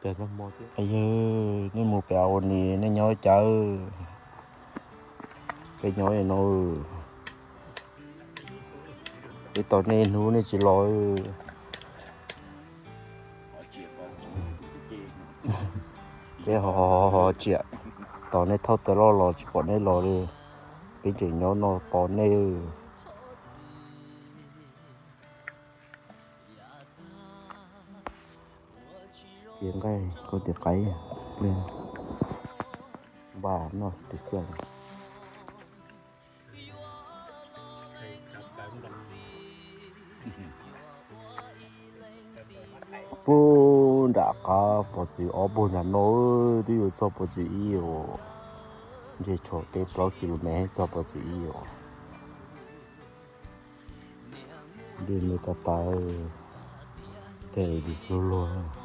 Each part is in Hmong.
Yog nej mus pem ua ni nej nyob cas? Peb nyob no, peb tos nej hnub nej tsis los. Peb ho tsiam tos nej thauj taws loj los tsis pom nej los li. Peb tseem nyob no tos nej. Ces nqaij koj tias qaib, npaj noj special. Puag nram qab pov txwv ob puag nram no, twb yuav txog pov txwv ib os. Ntshe tshuav peb plaub kilomev txog pov txwv ib os. Dej me tas tas, tej luag luag.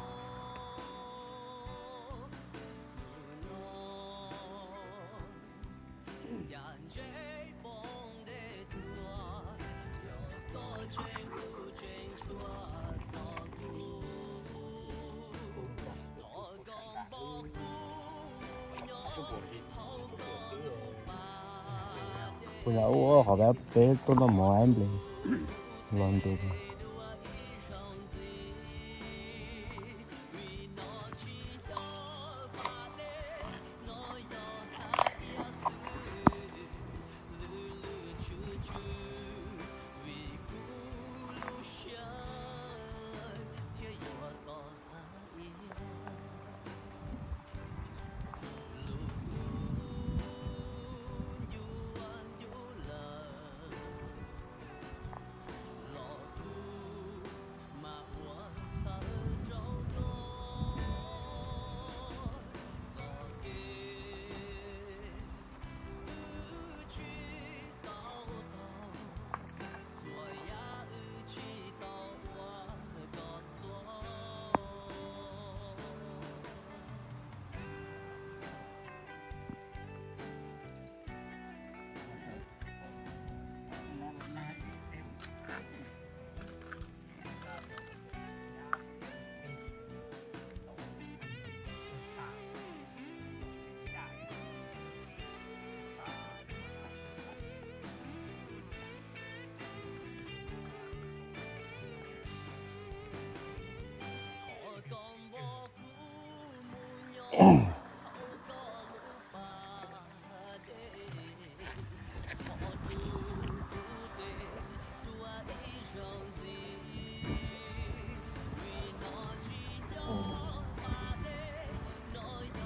Kuv yog ua qhov peb tuaj noj mov nple los ntes.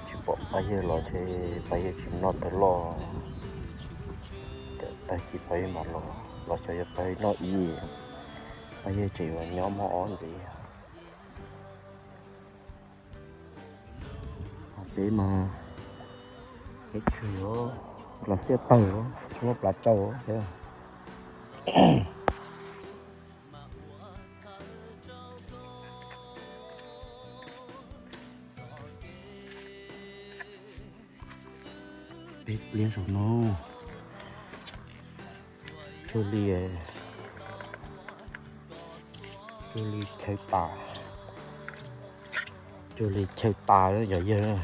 Tsis pom pab yawg los ntshe pab yawg tsis noj tawg loj. Tag kis pab yawg mam los, los xyov yog pab yawg noj ib, pab yawg tseem yuav nyob hmo ob ntxiv. Peb mas, peb tshwm os, los xiab pawg os, muab plav tsau os. Peb pliag saum no, cuag li, cuag li chaw tas, cuag li chaw tas yog yawg.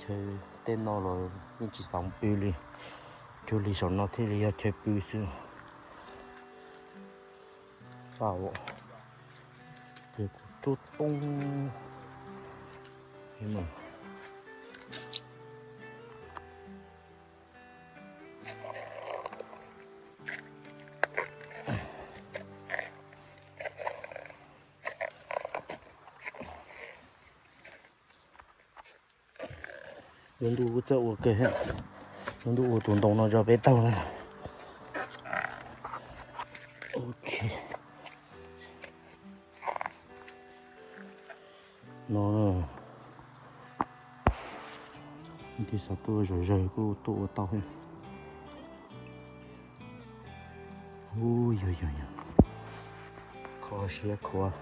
Chaw tej no los yeej tsis xav pw li, cuag li saum no thiaj li yog chaw pw xwb. Faj, ces kuv tsuag tooj, lub ntuj kuj txawj ua kawg, lub ntuj ua tus ntoo no tso peb taug na. Ok. No, tig xav tuaj zom zaws kuj tuaj ua tau. Ub, yog yog yog, kho siab khuav.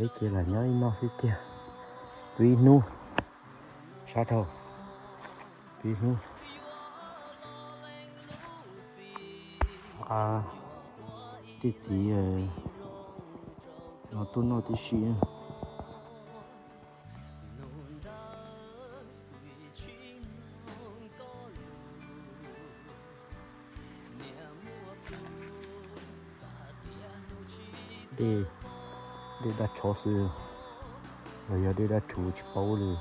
Peb ces lam nyob ib no xwb tiag, Pw ib hnub, sab dhau, pw ib hnub. Tej txiv no tuaj noj tib si. Dej, dej dab tshov xwb, los yog dej dab rhuv tsis paub li.